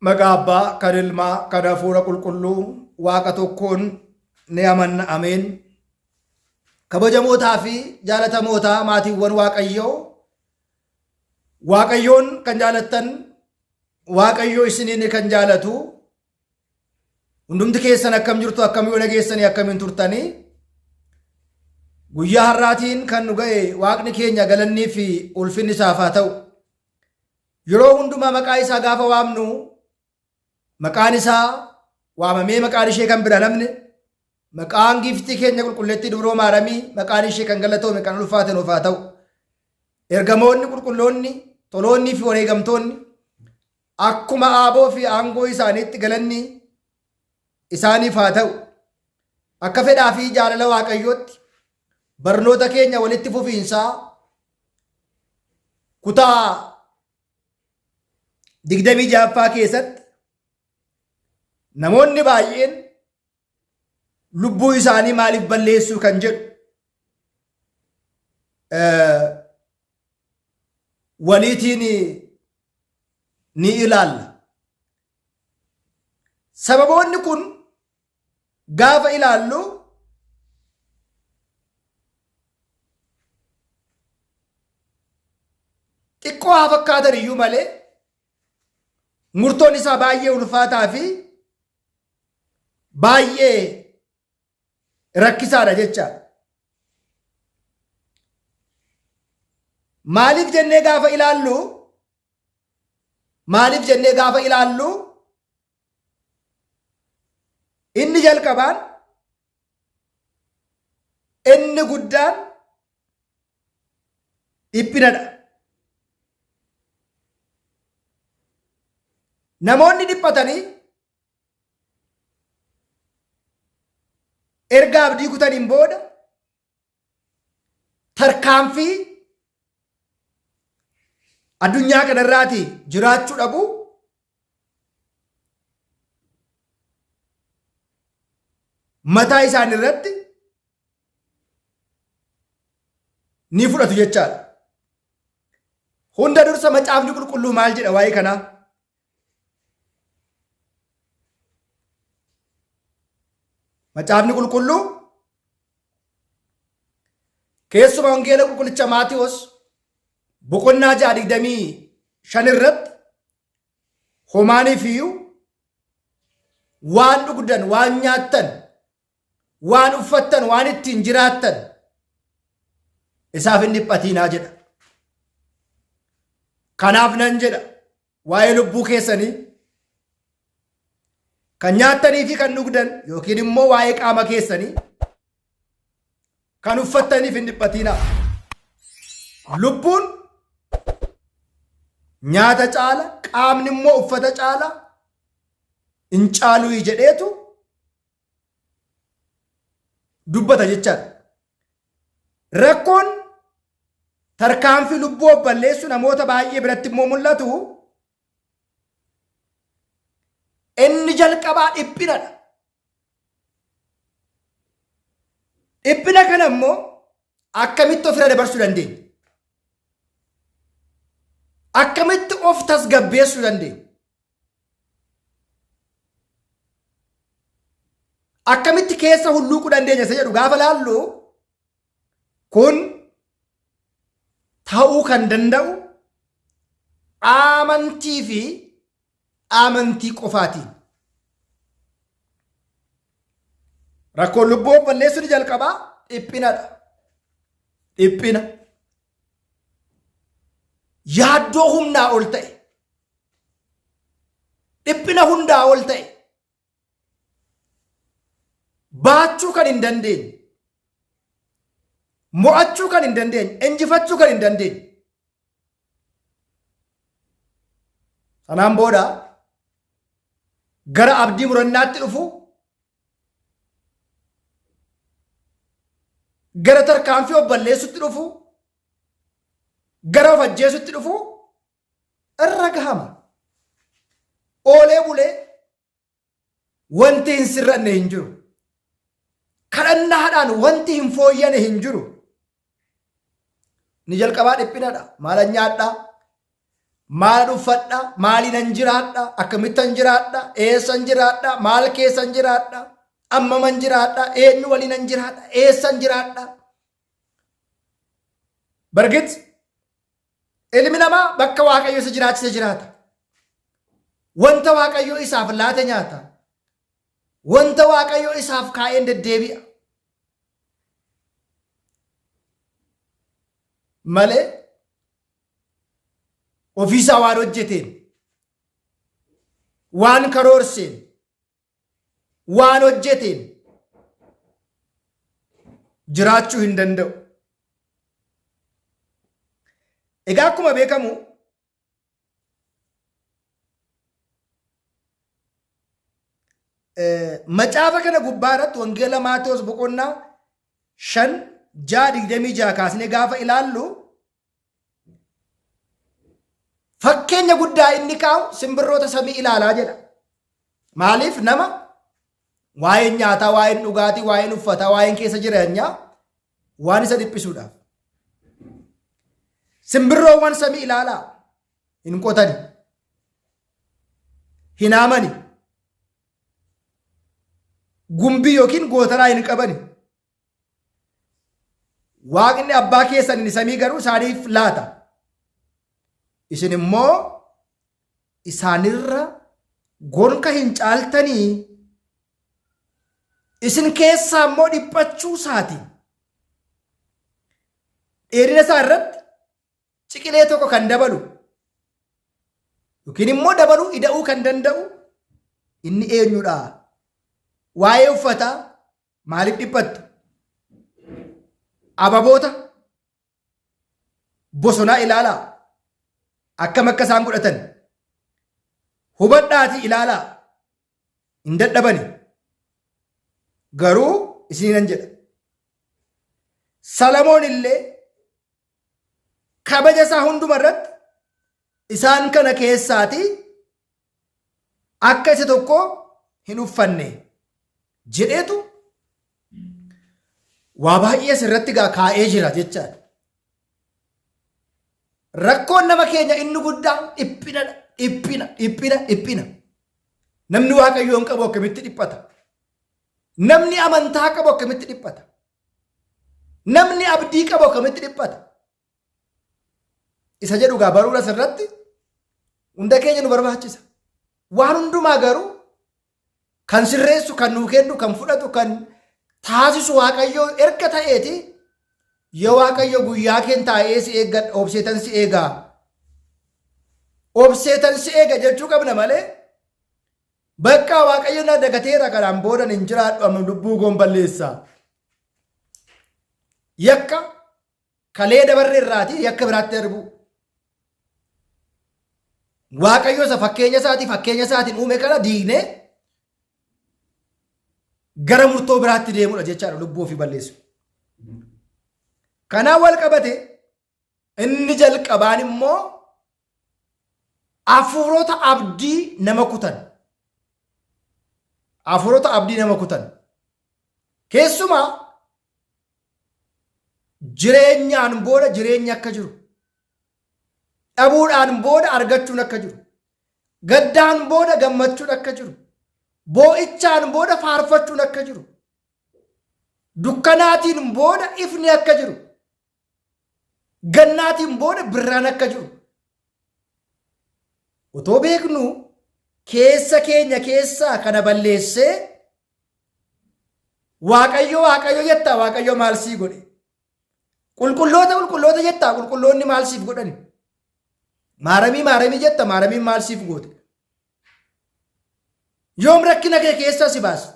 Maqaa Abbaa, kan Ilmaa, kan Hafuura Qulqulluu, Waaqa tokkoon ni amanna. Ameen. Kabajamootaa fi jaalatamootaa maatiiwwan Waaqayyoo, Waaqayyoon kan jaalattan, Waaqayyoo isiniin kan jaalatu, hundumti keessan akkam jirtu, akkam yoo dhageessanii, akkamiin turtanii? Guyyaa har'aatiin kan nu ga'e Waaqni keenya galannii fi ulfinni isaaf haa ta'u. Yeroo hundumaa maqaa isaa gaafa waamnu, maqaan isaa waamamee maqaan ishee kan bira namne, maqaan giiftii keenya qulqulleettii Dubroo Maaramii maqaan ishee kan galatoome kan ulfaate nuuf haa ta'u. Ergamoonni qulqulloonni, toloonnii fi wareegamtoonni akkuma aaboo fi aangoo isaaniitti galanni isaaniif haa ta'u. Akka fedhaa fi jaalala Waaqayyootti barnoota keenya walitti fufiinsaa kutaa 26ffaa keessatti namoonni baay'een lubbuu isaanii maaliif balleessuu kan jedhu waliitiin ni ilaalla. Sababoonni kun gaafa ilaallu xiqqoo haa fakkaatan iyyuu malee murtoon isaa baay'ee ulfaataa fi baay'ee rakkisaadha jechaadha. Maaliif jennee gaafa ilaallu maaliif jennee gaafa ilaallu inni jalqabaan inni guddaan dhiphinadha. Namoonni dhiphatanii erga abdii kutaniin booda tarkaanfii addunyaa kanarraati jiraachuu dhabu mataa isaanii irratti ni fudhatu jechaadha. Hunda dursa macaafni qulqulluu maal jedha waa'ee kanaa? Macaafni qulqulluu keessumaa wangeela qulqullicha Maatiyoos boqonnaa 6:25 irratti homaaniif iyyuu waan dhugdan, waan nyaattan, waan uffattan, waan ittiin jiraattan isaaf hin dhiphatiinaa jedha. Kanaaf nan jedha, waa'ee lubbuu keessanii kan nyaattanii fi kan dhugdan yookiin immoo waa'ee qaama keessanii kan uffattaniif hin dhiphatiinaa. Lubbuun nyaata caala, qaamni immoo uffata caala hin caaluu jedheetu dubbata jechaadha. Rakkoon tarkaanfii lubbuu of balleessu namoota baay'ee biratti immoo mul'atu inni jalqabaa dhiphinadha. Dhiphina kana immoo akkamitti ofirra dabarsuu dandeenya? Akkamitti of tasgabbeessuu dandeenya? Akkamitti keessa hulluuquu dandeenya isa jedhu gaafa laallu, kun ta'uu kan danda'u amantii fi amantii qofaatiin. Rakkoon lubbuu of balleessuu ni jalqabaa dhiphinadha. Dhiphina. Yaaddoo humnaa ol ta'e. Dhiphina hundaa ol ta'e. Baachuu kan hin dandeenye. Mo'achuu kan hin dandeenye. Injifachuu kan hin dandeenye. Sanaan booda gara abdii murannaatti dhufu, gara tarkaanfii of balleessutti dhufu, gara of ajjeesutti dhufu irra gahama. Oolee bulee wanti hin sirranne hin jiru. Kadhannaadhaan wanti hin fooyyane hin jiru. Ni jalqabaa dhiphinadha. Maalan nyaadhaa? Maal uffadha? Maaliinan jiraadha? Akkamittan jiraadha? Eessan jiraadha? Maal keessan jiraadha? Ammaman jiraadha? Eenyu waliinan jiraadha? Eessan jiraadha? Bargit ilmi namaa bakka Waaqayyo isa jiraachise jiraata. Wanta Waaqayyo isaaf laate nyaata. Wanta Waaqayyo isaaf kaa'een deddeebi'a. Malee ofiisaa waan hojjeteen, waan karoorseen, waan hojjeteen jiraachuu hin danda'u. Egaa akkuma beekamu Macaafa kana gubbaa irratti Wangeela Maatewos boqonnaa 5 6 26 kaasnee gaafa ilaallu fakkeenya guddaa inni kaa'u simbirroota samii ilaalaa jedha. Maaliif nama waa'een nyaataa, waa'een dhugaatii, waa'een uffataa, waa'een keessa jireenyaa waan isa dhiphisuudhaaf. Simbirroowwan samii ilaalaa hin qotani, hin haamani, gumbii yookiin gootaraa hin qabani. Waaqni abbaa keessan inni samii garuu isaaniif laata. Isin immoo isaanirra gonka hin caaltanii isin keessaa immoo dhiphachuu isaatiin dheerina isaa irratti ciqilee tokko kan dabalu yookiin immoo dabaluu ida'uu kan danda'u inni eenyudha? Waa'ee uffataa maaliif dhiphattu? Ababoota bosonaa ilaalaa akkam akka isaan godhatan hubadhaatii ilaalaa hin dadhabani. Garuu isiniinan jedha. Salamoon illee kabaja isaa hunduma irratti isaan kana keessaatii akka isa tokko hin uffanne jedheetu waa baay'ee asirratti gaa kaa'ee jira jechaadha. Rakkoon nama keenya inni guddaan dhiphina, dhiphina, dhiphina, dhiphina. Namni Waaqayyoon qabu akkamitti dhiphata? Namni amantaa qabu akkamitti dhiphata? Namni abdii qabu akkamitti dhiphata? Isa jedhu gaa baruun asirratti hunda keenya nu barbaachisa. Waan hundumaa garuu kan sirreessu, kan nuu kennu, kan fudhatu, kan taasisu Waaqayyoo erga ta'eeti yoo Waaqayyo guyyaa keen taa'ee si eeggadha, obseetan si eegaa. Obseetan si eega jechuu qabna malee bakka Waaqayyo na dagateera kanaan boodan hin jiraadhu amma lubbuu koon balleessa. Yakka kalee dabarre irraatii yakka biraatti darbuu. Waaqayyo isa fakkeenya isaatii fakkeenya isaatiin uume kana diignee gara murtoo biraatti deemudha jechaadha lubbuu ofii balleessu. Kanaan wal qabate inni jalqabaan immoo hafuurota abdii nama kutan. Hafuurota abdii nama kutan. Keessumaa jireenyaan booda jireenyi akka jiru, dhabuudhaan booda argachuun akka jiru, gaddaan booda gammachuun akka jiru, boo'ichaan booda faarfachuun akka jiru, dukkanaatiin booda ifni akka jiru, gannaatiin booda birraan akka jiru. Otoo beeknu keessa keenya keessaa kana balleessee Waaqayyo Waaqayyo jettaa Waaqayyo maal sii godhe? Qulqulloota qulqulloota jettaa qulqulloonni maal siif godhani? Maaramii maaramii jetta maaramiin maal siif goote? Yoom rakkina kee keessaa si baasa?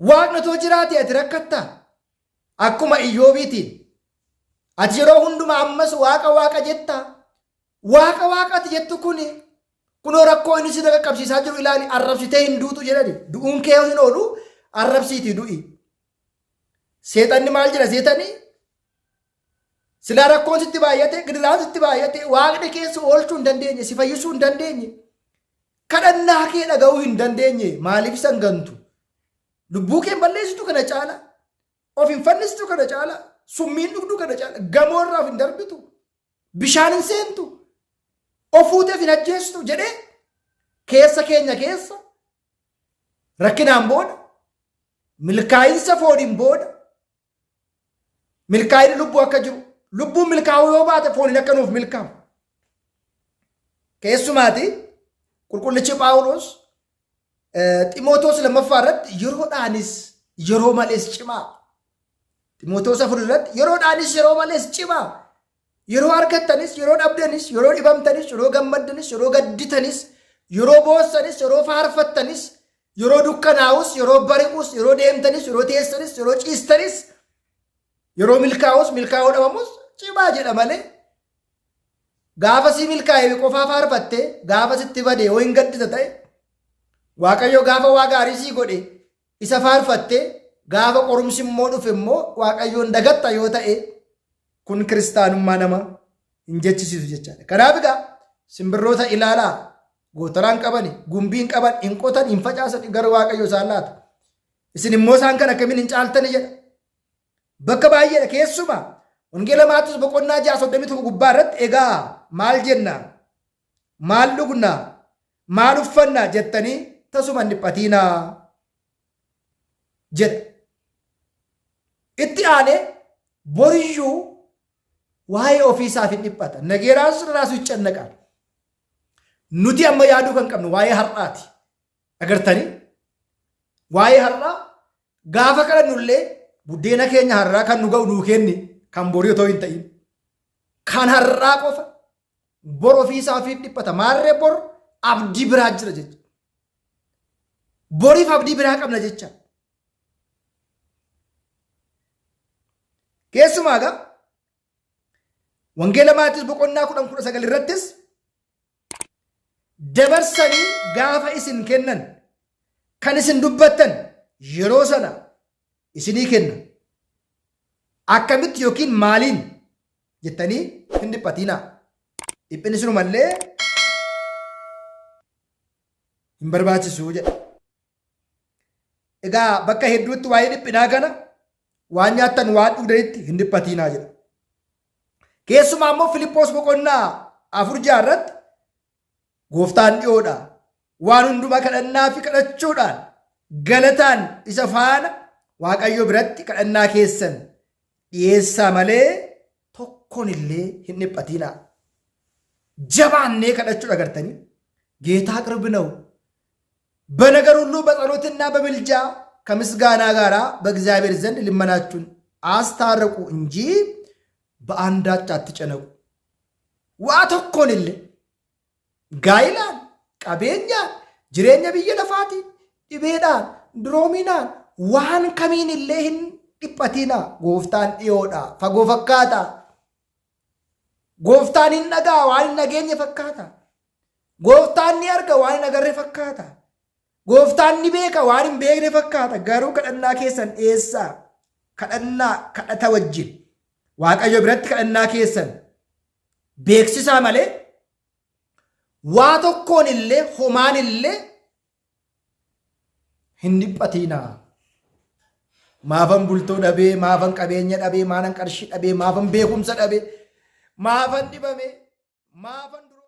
Waaqni otoo jiraate ati rakkattaa? Akkuma Iyyoobiitiin ati yeroo hundumaa ammas waaqa waaqa jettaa? Waaqa waaqa ati jettu kuni kunoo rakkoo inni si qaqqabsiisaa jiru ilaali arrabsitee hin duutu jedhani du'uun kee hin oolu arrabsiitii du'i. Seexanni maal jedha seexanni silaa rakkoon sitti baay'ate gidiraan sitti baay'ate waaqni keessa oolchuu hin dandeenye si fayyisuu hin dandeenye kadhannaa kee dhaga'uu hin dandeenye maaliif isan gantu lubbuu kee hin balleessitu kana caala of hin fannistu kana caala summiin dhugdu kana caala gamoo irraa of hin darbitu. Bishaan hin seentu. Of fuuteef hin ajjeestu jedhee keessa keenya keessa rakkinaan booda milkaa'insa fooniin booda milkaa'inni lubbuu akka jiru lubbuun milkaa'uu yoo baate fooniin akka nuuf milkaa'u. Keessumaati qulqullichi Phaawulos Ximootoos lammaffaa irratti yeroodhaanis yeroo malees cimaa. Ximootoos 4 irratti yeroodhaanis yeroo malees cimaa. Yeroo argattanis, yeroo dhabdanis, yeroo dhibamtanis, yeroo gammaddanis, yeroo gadditanis, yeroo boossanis, yeroo faarfattanis, yeroo dukkanaa'us, yeroo bari'us, yeroo deemtanis, yeroo teessanis, yeroo ciistanis, yeroo milkaa'us, milkaa'uu dhabamus cimaa jedha malee gaafa si milkaa'e qofaa faarfatte gaafa sitti bade yoo hin gaddita ta'e Waaqayyo gaafa waa gaarii sii godhe isa faarfatte gaafa qorumsi immoo dhufe immoo Waaqayyoon dagatta yoo ta'e kun kiristaanummaa nama hin jechisiisu jechaadha. Kanaaf egaa simbirroota ilaalaa gootaraan qabani, gumbiin qaban, hin qotan, hin facaasan gara Waaqayyo isaan laata. Isin immoo isaan kan akkamiin hin caaltani jedha. Bakka baay'eedha keessumaa Wangeela Maatiyoos boqonnaa 6 31 gubbaa irratti egaa maal jenna maal dhugna maal uffanna jettanii tasuma hin dhiphatiinaa jedha. Itti aanee boriyyuu waa'ee ofii isaaf hin dhiphata. Nageeraan sun raasu ይጨነቃል. Nuti amma yaaduu kan qabnu waa'ee har'aati. Agartanii? Waa'ee har'aa gaafa kadhannu illee buddeena keenya har'aa kan nu ga'u nuu kenni kan borii otoo hin ta'in. Kan har'aa qofa bor ofii isaaf dhiphata. Maarree bor abdii biraa jira jecha. Boriif abdii biraa qabna jecha. Keessumaa egaa Wangeela Maatiyoos boqonnaa 10 19 irrattis dabarsanii gaafa isin kennan kan isin dubbattan yeroo sana isinii kenna. Akkamitti yookiin maaliin jettanii hin dhiphatiinaa. Dhiphinni sinumallee hin barbaachisu jedha. Egaa bakka hedduutti waa'ee dhiphinaa kana waan nyaattan waan dhugdanitti hin dhiphatiinaa jedha. Keessumaa immoo Filiphos boqonnaa 4 6 irratti gooftaan dhiyoodha. Waan hundumaa kadhannaa fi kadhachuudhaan galataan isa faana Waaqayyo biratti kadhannaa keessan dhiyeessaa malee tokkoon illee hin dhiphatiinaa. Jabaannee kadhachuu agartanii ጌታ ቅርብ ነው። በነገር ሁሉ በጸሎትና በምልጃ ከምስጋና ጋር በእግዚአብሔር ዘንድ ልመናችሁን አስታርቁ እንጂ በአንዳች አትጨነቁ። Waa tokkoon illee gaa'ilaan, qabeenyaan, jireenya biyya lafaatiin, dhibeedhaan, duroominaan, waan kamiin illee hin dhiphatinaa. Gooftaan dhiyoodha. Fagoo fakkaata. Gooftaan hin dhagaa waan hin dhageenye fakkaata. Gooftaan ni arga waan hin agarre fakkaata. Gooftaan ni beeka waan hin beekne fakkaata. Garuu kadhannaa keessan dhiyeessaa. Kadhannaa kadhata wajjin. Waaqayyo biratti kadhannaa keessan beeksisaa malee waa tokkoon illee homaan illee hin dhiphatiinaa. Maafan bultoo dhabee, maafan qabeenya dhabee, maanan qarshii dhabee, maafan beekumsa dhabee, maafan dhibame, maafan duroo.